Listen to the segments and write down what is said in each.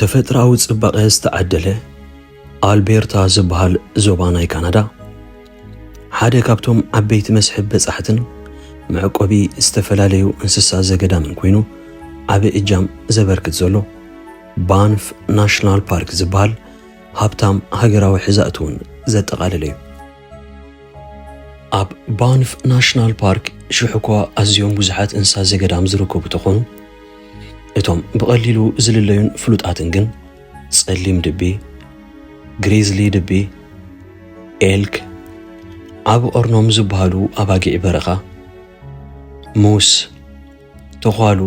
ተፈጥሮኣዊ ጽባቐ ዝተዓደለ ኣልቤርታ ዝበሃል ዞባ ናይ ካናዳ፣ ሓደ ካብቶም ዓበይቲ መስሕብ በጻሕትን መዕቆቢ ዝተፈላለዩ እንስሳ ዘገዳምን ኮይኑ፣ ዓቢ እጃም ዘበርክት ዘሎ ባንፍ ናሽናል ፓርክ ዝበሃል ሃብታም ሃገራዊ ሕዛእቲ እውን ዘጠቓለለ እዩ። ኣብ ባንፍ ናሽናል ፓርክ ሽሕ እኳ ኣዝዮም ብዙሓት እንስሳ ዘገዳም ዝርከቡ ተኾኑ፣ እቶም ብቐሊሉ ዝልለዩን ፍሉጣትን ግን ጸሊም ድቢ፣ ግሪዝሊ ድቢ፣ ኤልክ፣ ዓቢ ቐርኖም ዝበሃሉ ኣባጊዕ በረኻ፣ ሙስ፣ ተዃሉ፣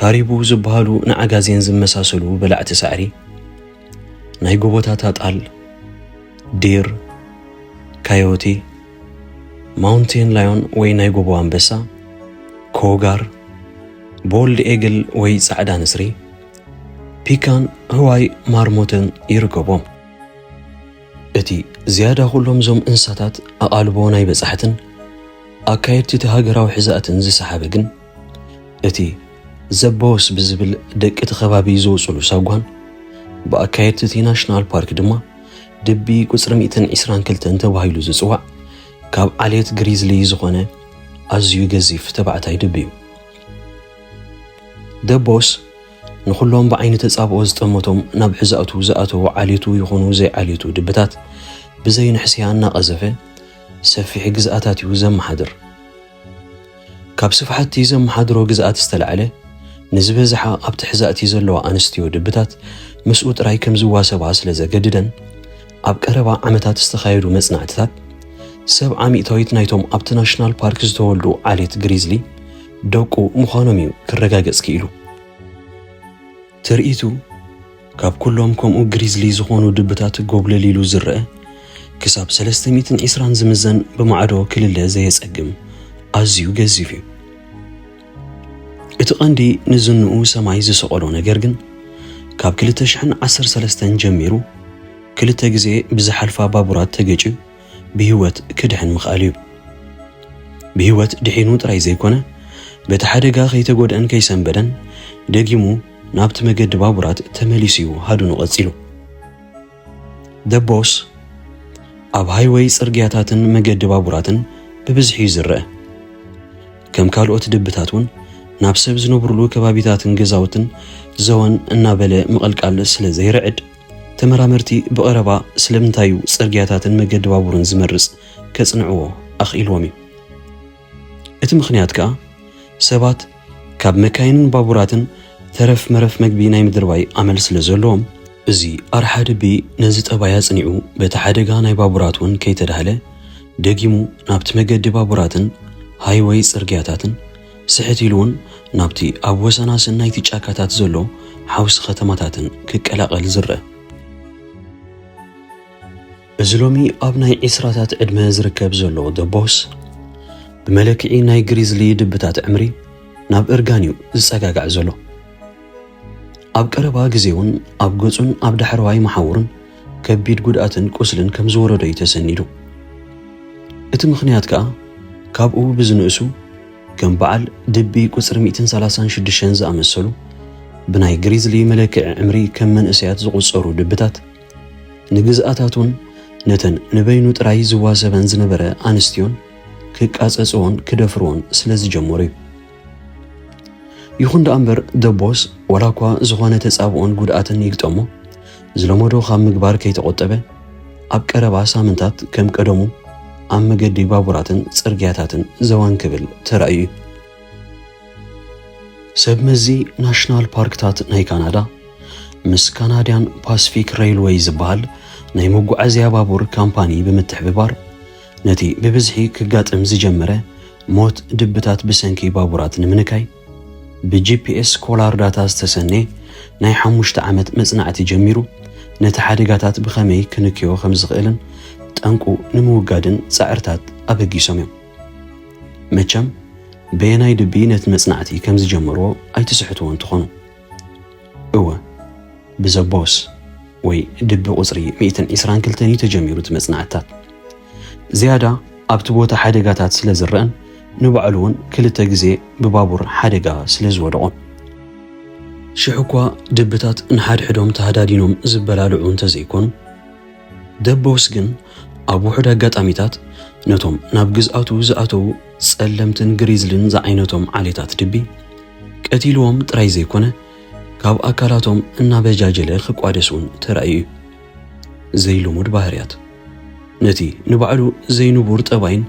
ካሪቡ ዝበሃሉ ንዓጋዜን ዝመሳሰሉ በላዕቲ ሳዕሪ፣ ናይ ጎቦታት ኣጣል፣ ዲር፣ ካዮቲ፣ ማውንቴን ላዮን ወይ ናይ ጎቦ ኣንበሳ፣ ኮጋር፣ ቦልድ ኤግል ወይ ጻዕዳ ንስሪ፣ ፒካን ህዋይ ማርሞትን ይርከቦም። እቲ ዝያዳ ኩሎም እዞም እንስሳታት ኣቓልቦ ናይ በጻሕትን ኣካየድቲ እቲ ሃገራዊ ሕዛእትን ዝሰሓበ ግን፣ እቲ ዘቦስ ብዝብል ደቂ እቲ ከባቢ ዝወጽሉ ሳጓን፣ ብኣካየድቲ እቲ ናሽናል ፓርክ ድማ ድቢ ቁጽሪ ሚእትን ዕስራን ክልተን ተባሂሉ ዝጽዋዕ፣ ካብ ዓሌት ግሪዝሊ ዝኾነ ኣዝዩ ገዚፍ ተባዕታይ ድቢ እዩ። ደቦስ ንኹሎም ብዓይኒ ተጻብኦ ዝጠመቶም ናብ ሕዛእቱ ዝኣተዉ ዓሌቱ ይኹኑ ዘይዓሌቱ ድብታት ብዘይ ንሕስያ እናቐዘፈ ሰፊሕ ግዝኣታት እዩ ዘመሓድር። ካብ ስፍሓት እቲ ዘመሓድሮ ግዝኣት ዝተላዕለ፣ ንዝበዝሓ ኣብቲ ሕዛእቲ ዘለዋ ኣንስትዮ ድብታት ምስኡ ጥራይ ከም ዝዋሰባ ስለ ዘገድደን፣ ኣብ ቀረባ ዓመታት ዝተኻየዱ መጽናዕትታት፣ ሰብዓ ሚእታዊት ናይቶም ኣብቲ ናሽናል ፓርክ ዝተወልዱ ዓሌት ግሪዝሊ ደቁ ምዃኖም እዩ ክረጋገጽ ክኢሉ። ትርኢቱ ካብ ኩሎም ከምኡ ግሪዝሊ ዝኾኑ ድብታት ጎብለል ኢሉ ዝረአ፣ ክሳብ ሰለስተ ሚእትን ዕስራን ዝምዘን ብማዕዶ ክልለ ዘየጸግም ኣዝዩ ገዚፍ እዩ። እቲ ቀንዲ ንዝንኡ ሰማይ ዝሰቐሎ ነገር ግን፣ ካብ ክልተ ሽሕን ዓሰርተ ሰለስተን ጀሚሩ ክልተ ግዜ ብዝሓልፋ ባቡራት ተገጭዩ ብህይወት ክድሕን ምኽኣል እዩ። ብህይወት ድሒኑ ጥራይ ዘይኮነ፣ በቲ ሓደጋ ከይተጎድአን ከይሰንበደን ደጊሙ ናብቲ መገዲ ባቡራት ተመሊሱ እዩ ሃዱኑ ቀጺሉ። ደቦስ ኣብ ሃይወይ ጽርግያታትን መገዲ ባቡራትን ብብዝሒ እዩ ዝረአ። ከም ካልኦት ድብታት እውን ናብ ሰብ ዝነብሩሉ ከባቢታትን ገዛውትን ዘወን እናበለ ምቕልቃል ስለ ዘይርዕድ፣ ተመራመርቲ ብቐረባ ስለምንታይ እዩ ጽርግያታትን መገዲ ባቡርን ዝመርጽ ከጽንዕዎ ኣኽኢልዎም እዩ። እቲ ምኽንያት ከኣ ሰባት ካብ መካይንን ባቡራትን ተረፍ መረፍ መግቢ ናይ ምድርባይ ኣመል ስለ ዘለዎም፣ እዚ ኣርሓ ድቢ ነዚ ጠባይ ኣጽኒዑ በቲ ሓደጋ ናይ ባቡራት እውን ከይተዳህለ ደጊሙ ናብቲ መገዲ ባቡራትን ሃይወይ ጽርግያታትን ስሕት ኢሉ እውን ናብቲ ኣብ ወሰናስን ናይቲ ጫካታት ዘሎ ሓውሲ ከተማታትን ክቀላቐል ዝረአ። እዚ ሎሚ ኣብ ናይ ዕስራታት ዕድመ ዝርከብ ዘሎ ደቦስ፣ ብመለክዒ ናይ ግሪዝሊ ድብታት ዕምሪ ናብ እርጋን እዩ ዝጸጋጋዕ ዘሎ። ኣብ ቀረባ ግዜ እውን ኣብ ገጹን ኣብ ዳሕረዋይ መሓውሩን ከቢድ ጉድኣትን ቁስልን ከም ዝወረዶ እዩ ተሰኒዱ። እቲ ምኽንያት ከኣ ካብኡ ብዝንእሱ ከም በዓል ድቢ ቁጽሪ ሚእትን ሰላሳን ሽዱሽተን ዝኣመሰሉ ብናይ ግሪዝሊ መለክዒ ዕምሪ ከም መንእሰያት ዝቑጸሩ ድብታት ንግዝኣታቱን ነተን ንበይኑ ጥራይ ዝዋሰበን ዝነበረ ኣንስትዮን ክቃጸጽዎን ክደፍርዎን ስለ ዝጀመሩ እዩ። ይኹን ደኣ እምበር ደቦስ ዋላ እኳ ዝኾነ ተጻብኦን ጉድኣትን ይግጠሞ፣ ዝለመዶ ካብ ምግባር ከይተቖጠበ ኣብ ቀረባ ሳምንታት ከም ቀደሙ ኣብ መገዲ ባቡራትን ጽርግያታትን ዘወን ክብል ተራእዩ እዩ። ሰብ መዚ ናሽናል ፓርክታት ናይ ካናዳ ምስ ካናድያን ፓስፊክ ሬልወይ ዝበሃል ናይ መጓዓዝያ ባቡር ካምፓኒ ብምትሕብባር ነቲ ብብዝሒ ክጋጥም ዝጀመረ ሞት ድብታት ብሰንኪ ባቡራት ንምንካይ ብጂፒኤስ ኮላር ዳታ ዝተሰነየ ናይ ሓሙሽተ ዓመት መጽናዕቲ ጀሚሩ ነቲ ሓደጋታት ብኸመይ ክንክዮ ከም ዝኽእልን ጠንቁ ንምውጋድን ጻዕርታት ኣበጊሶም እዮም። መቸም በየናይ ድቢ ነቲ መጽናዕቲ ከም ዝጀመርዎ ኣይትስሕትዎን ትኾኑ። እወ፣ ብዘቦስ ወይ ድቢ ቁጽሪ ሚእትን ዕስራን ክልተን እዩ ተጀሚሩ እቲ መጽናዕትታት። ዝያዳ ኣብቲ ቦታ ሓደጋታት ስለ ዝረአን ንባዕሉ እውን ክልተ ግዜ ብባቡር ሓደጋ ስለ ዝወደቖን። ሽሕ እኳ ድብታት ንሓድሕዶም ተሃዳዲኖም ዝበላልዑ እንተዘይኮኑ፣ ደቦስ ግን ኣብ ውሑድ ኣጋጣሚታት ነቶም ናብ ግዝኣቱ ዝኣተዉ ጸለምትን ግሪዝልን ዝዓይነቶም ዓሌታት ድቢ ቀቲልዎም ጥራይ ዘይኮነ፣ ካብ ኣካላቶም እናበጃጀለ ክቋደስ እውን ተራእዩ እዩ። ዘይልሙድ ባህርያት። ነቲ ንባዕሉ ዘይንቡር ጠባይን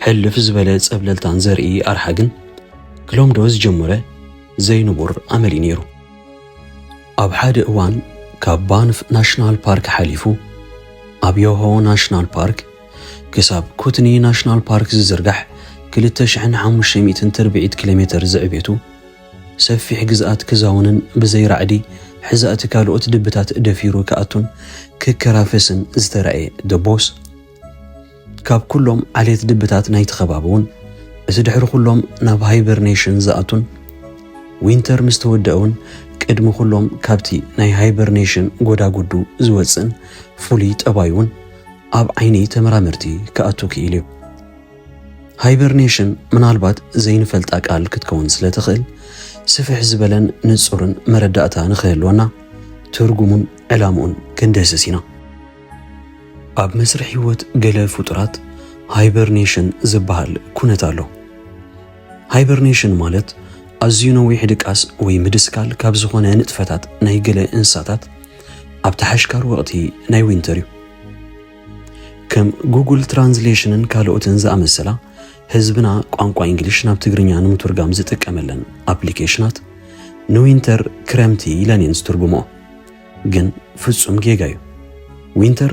ሕልፍ ዝበለ ጸብለልታን ዘርኢ ኣርሓ ግን ክለምዶ ዝጀመረ ዘይንቡር ኣመል እዩ ነይሩ። ኣብ ሓደ እዋን ካብ ባንፍ ናሽናል ፓርክ ሓሊፉ ኣብ ዮሆ ናሽናል ፓርክ ክሳብ ኩትኒ ናሽናል ፓርክ ዝዝርጋሕ ክልተ ሽሕን ሓሙሽተ ሚእትን ትርብዒት ኪሎ ሜተር ዝዕቤቱ ሰፊሕ ግዝኣት ክዛውንን ብዘይ ራዕዲ ሕዛእቲ ካልኦት ድብታት ደፊሩ ክኣቱን ክከራፈስን ዝተራእየ ደቦስ፣ ካብ ኩሎም ዓሌት ድብታት ናይቲ ከባቢ እውን እቲ ድሕሪ ኩሎም ናብ ሃይበርኔሽን ዝኣቱን ዊንተር ምስ ተወደአ እውን ቅድሚ ኩሎም ካብቲ ናይ ሃይበርኔሽን ጎዳጉዱ ዝወፅእን ፍሉይ ጠባዩ እውን ኣብ ዓይኒ ተመራመርቲ ክኣቱ ክኢሉ እዩ። ሃይበርኔሽን ምናልባት ዘይንፈልጣ ቃል ክትከውን ስለ ትኽእል፣ ስፍሕ ዝበለን ንጹርን መረዳእታ ንኽህልወና ትርጉሙን ዕላምኡን ክንድህስስ ኢና። ኣብ መስርሕ ህይወት ገለ ፍጡራት ሃይበርኔሽን ዝበሃል ኩነት ኣሎ። ሃይበርኔሽን ማለት ኣዝዩ ነዊሕ ድቃስ ወይ ምድስካል ካብ ዝኾነ ንጥፈታት ናይ ገለ እንስሳታት ኣብቲ ሓሽካር ወቕቲ ናይ ዊንተር እዩ። ከም ጉግል ትራንስሌሽንን ካልኦትን ዝኣመሰላ ህዝብና ቋንቋ እንግሊሽ ናብ ትግርኛ ንምትርጋም ዝጥቀመለን ኣፕሊኬሽናት ንዊንተር ክረምቲ ኢለን እየን ዝትርጉምኦ። ግን ፍጹም ጌጋ እዩ። ዊንተር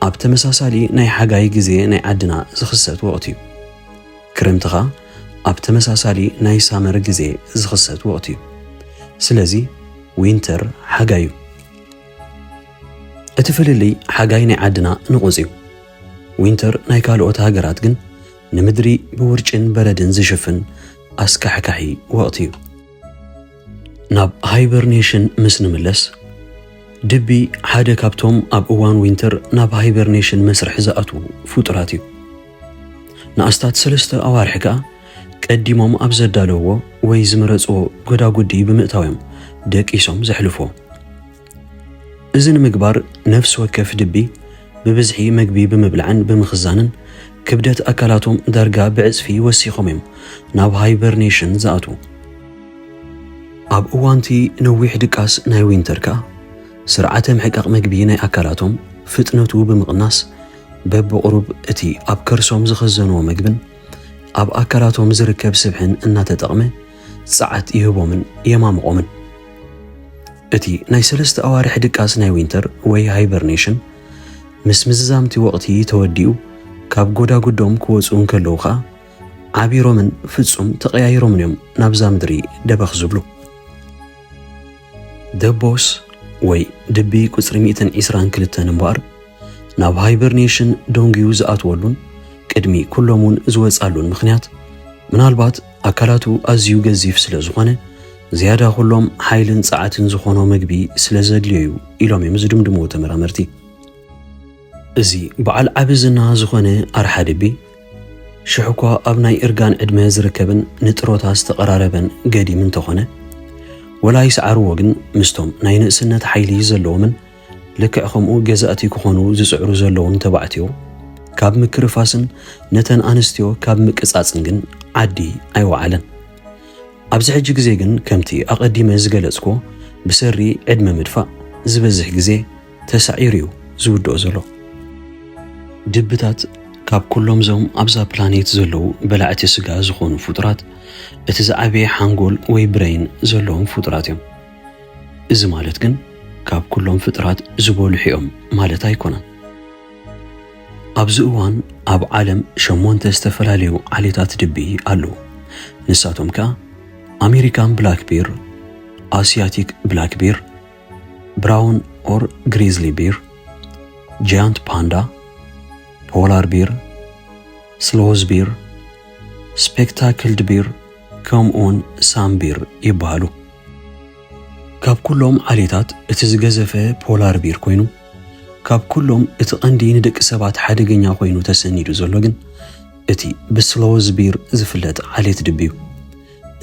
ኣብ ተመሳሳሊ ናይ ሓጋይ ግዜ ናይ ዓድና ዝኽሰት ወቕቲ እዩ። ክረምቲ ኸኣ ኣብ ተመሳሳሊ ናይ ሳመር ግዜ ዝኽሰት ወቕቲ እዩ። ስለዚ ዊንተር ሓጋይ እዩ። እቲ ፍልልይ ሓጋይ ናይ ዓድና ንቑጽ እዩ። ዊንተር ናይ ካልኦት ሃገራት ግን ንምድሪ ብውርጭን በረድን ዝሽፍን ኣስካሕካሒ ወቕቲ እዩ። ናብ ሃይበርኔሽን ምስ ንምለስ፣ ድቢ ሓደ ካብቶም ኣብ እዋን ዊንተር ናብ ሃይበርኔሽን መስርሕ ዝኣትዉ ፍጡራት እዩ። ንኣስታት ሰለስተ ኣዋርሕ ከኣ ቀዲሞም ኣብ ዘዳለውዎ ወይ ዝመረጽዎ ጎዳጉዲ ብምእታው እዮም ደቂሶም ዘሕልፍዎ። እዚ ንምግባር ነፍሲ ወከፍ ድቢ ብብዝሒ መግቢ ብምብላዕን ብምኽዛንን ክብደት ኣካላቶም ዳርጋ ብዕጽፊ ወሲኾም እዮም ናብ ሃይበርኔሽን ዝኣትዉ። ኣብ እዋንቲ ነዊሕ ድቃስ ናይ ዊንተር ከኣ ስርዓተ ምሕቃቕ መግቢ ናይ ኣካላቶም ፍጥነቱ ብምቕናስ በብቑሩብ እቲ ኣብ ከርሶም ዝኸዘንዎ መግብን ኣብ ኣካላቶም ዝርከብ ስብሕን እናተጠቕመ ጸዓት ይህቦምን የማምቖምን። እቲ ናይ ሰለስተ ኣዋርሕ ድቃስ ናይ ዊንተር ወይ ሃይበርኔሽን ምስ ምዝዛምቲ ወቕቲ ተወዲኡ ካብ ጎዳጉዶም ክወጹ እንከለዉ ኸኣ ዓቢሮምን ፍጹም ተቐያይሮምን እዮም ናብዛ ምድሪ ደበኽ ዝብሉ። ደቦስ ወይ ድቢ ቁጽሪ ሚእትን ዕስራን ክልተን እምበኣር ናብ ሃይበርኔሽን ደንጉዩ ዝኣትወሉን ቅድሚ ኩሎም እውን ዝወጻሉን ምኽንያት ምናልባት ኣካላቱ ኣዝዩ ገዚፍ ስለ ዝኾነ ዝያዳ ኩሎም ሓይልን ጸዓትን ዝኾኖ መግቢ ስለ ዘድልዮ እዩ ኢሎም እዮም ዝድምድምዎ ተመራመርቲ። እዚ በዓል ዓቢ ዝና ዝኾነ ኣርሓ ድቢ ሽሕ እኳ ኣብ ናይ እርጋን ዕድመ ዝርከብን ንጥሮታ ዝተቐራረበን ገዲም እንተኾነ፣ ወላ ይስዓርዎ ግን ምስቶም ናይ ንእስነት ሓይሊ ዘለዎምን ልክዕ ከምኡ ገዛእቲ ክኾኑ ዝጽዕሩ ዘለውን ተባዕትዮ ካብ ምክርፋስን ነተን ኣንስትዮ ካብ ምቅጻጽን ግን ዓዲ ኣይወዓለን። ኣብዚ ሕጂ ግዜ ግን ከምቲ ኣቐዲመ ዝገለጽክዎ ብሰሪ ዕድመ ምድፋእ ዝበዝሕ ግዜ ተሳዒሩ እዩ ዝውድኦ ዘሎ። ድብታት ካብ ኩሎም ዞም ኣብዛ ፕላኔት ዘለዉ በላዕቲ ስጋ ዝኾኑ ፍጡራት እቲ ዝዓበየ ሓንጎል ወይ ብረይን ዘለዎም ፍጡራት እዮም። እዚ ማለት ግን ካብ ኩሎም ፍጡራት ዝበልሑ እዮም ማለት ኣይኮነን። ኣብዚ እዋን ኣብ ዓለም ሸሞንተ ዝተፈላለዩ ዓሌታት ድቢ ኣለዉ። ንሳቶም ከኣ ኣሜሪካን ብላክ ቢር፣ ኣስያቲክ ብላክ ቢር፣ ብራውን ኦር ግሪዝሊ ቢር፣ ጃያንት ፓንዳ፣ ፖላር ቢር፣ ስሎዝ ቢር፣ ስፔክታክልድ ቢር ከምኡውን ሳም ቢር ይበሃሉ። ካብ ኩሎም ዓሌታት እቲ ዝገዘፈ ፖላር ቢር ኮይኑ፣ ካብ ኩሎም እቲ ቀንዲ ንደቂ ሰባት ሓደገኛ ኮይኑ ተሰኒዱ ዘሎ ግን እቲ ብስሎዝ ቢር ዝፍለጥ ዓሌት ድቢ እዩ።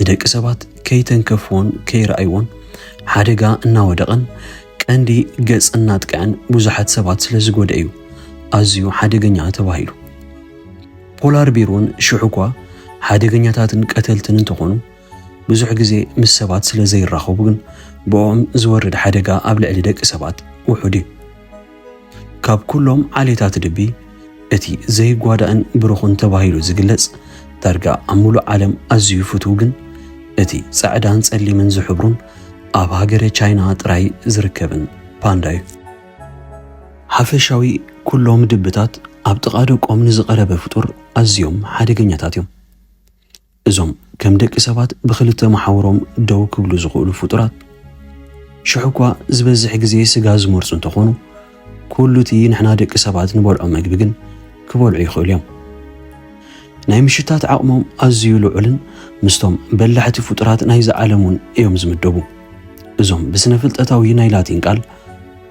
ንደቂ ሰባት ከይተንከፍዎን ከይረኣይዎን ሓደጋ እናወደቐን ቀንዲ ገጽ እናጥቅዐን ብዙሓት ሰባት ስለ ዝጎድአ እዩ ኣዝዩ ሓደገኛ ተባሂሉ። ፖላር ቢር እውን ሽዑ እኳ ሓደገኛታትን ቀተልትን እንተኾኑ፣ ብዙሕ ግዜ ምስ ሰባት ስለ ዘይራኸቡ ግን ብኦም ዝወርድ ሓደጋ ኣብ ልዕሊ ደቂ ሰባት ውሑድ እዩ። ካብ ኩሎም ዓሌታት ድቢ እቲ ዘይጓዳእን ብሩኽን ተባሂሉ ዝግለጽ፣ ዳርጋ ኣብ ሙሉእ ዓለም ኣዝዩ ፍቱው ግን እቲ ጻዕዳን ጸሊምን ዝሕብሩን ኣብ ሃገረ ቻይና ጥራይ ዝርከብን ፓንዳ እዩ። ሓፈሻዊ፣ ኩሎም ድብታት ኣብ ጥቓ ደቆም ንዝቐረበ ፍጡር ኣዝዮም ሓደገኛታት እዮም። እዞም ከም ደቂ ሰባት ብኽልተ መሓውሮም ደው ክብሉ ዝኽእሉ ፍጡራት፣ ሽዑ እኳ ዝበዝሕ ግዜ ስጋ ዝመርጹ እንተኾኑ፣ ኩሉ እቲ ንሕና ደቂ ሰባት ንበልዖ መግቢ ግን ክበልዑ ይኽእሉ እዮም። ናይ ምሽታት ዓቕሞም ኣዝዩ ልዑልን ምስቶም በላሕቲ ፍጡራት ናይዚ ዓለም እውን እዮም ዝምደቡ። እዞም ብስነ ፍልጠታዊ ናይ ላቲን ቃል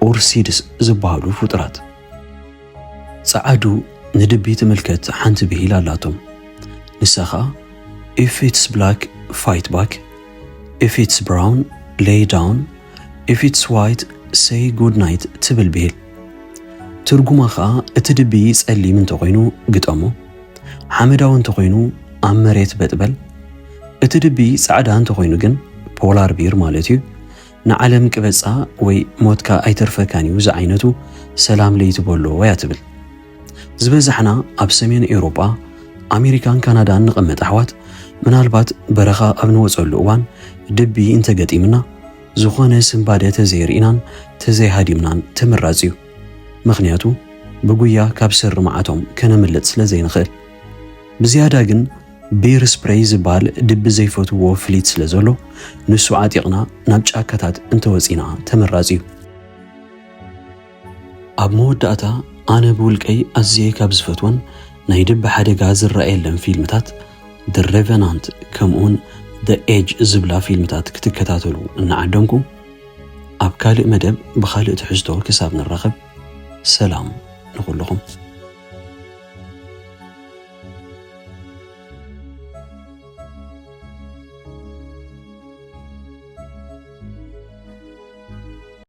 ኦርሲድስ ዝበሃሉ ፍጡራት። ጸዓዱ ንድቢ ትምልከት ሓንቲ ብሂል ኣላቶም። ንሳ ኸኣ፣ "If it's black, fight back. If it's brown, lay down. If it's white, say good night" ትብል ብሂል። ትርጉማ ኸኣ፣ እቲ ድቢ ጸሊም እንተኾይኑ ግጠሞ፣ ሓመዳዊ እንተኾይኑ ኣብ መሬት በጥበል፣ እቲ ድቢ ጻዕዳ እንተኾይኑ ግን ፖላር ቢር ማለት እዩ፣ ንዓለም ቅበጻ ወይ ሞትካ ኣይተርፈካን እዩ ዝዓይነቱ ሰላም ለይቲ በሎ እያ ትብል። ዝበዛሕና ኣብ ሰሜን ኤውሮጳ፣ ኣሜሪካን ካናዳን ንቐመጥ ኣሕዋት፣ ምናልባት በረኻ ኣብ ንወጸሉ እዋን ድቢ እንተገጢምና፣ ዝኾነ ስንባደ ተዘይርኢናን ተዘይሃዲምናን ተመራጺ እዩ። ምኽንያቱ ብጉያ ካብ ሰሪ መዓቶም ከነምልጥ ስለ ዘይንኽእል። ብዝያዳ ግን ቢር ስፕሬይ ዝበሃል ድቢ ዘይፈትዎ ፍሊት ስለ ዘሎ፣ ንሱ ዓጢቕና ናብ ጫካታት እንተወጺና ተመራጺ እዩ። ኣብ መወዳእታ፣ ኣነ ብውልቀይ ኣዝየ ካብ ዝፈትወን ናይ ድቢ ሓደጋ ዝረኣየለን ፊልምታት The Revenant ከምኡውን The Edge ዝብላ ፊልምታት ክትከታተሉ እናዓደምኩ፣ ኣብ ካልእ መደብ ብኻልእ ትሕዝቶ ክሳብ ንራኸብ፣ ሰላም ንኹልኹም።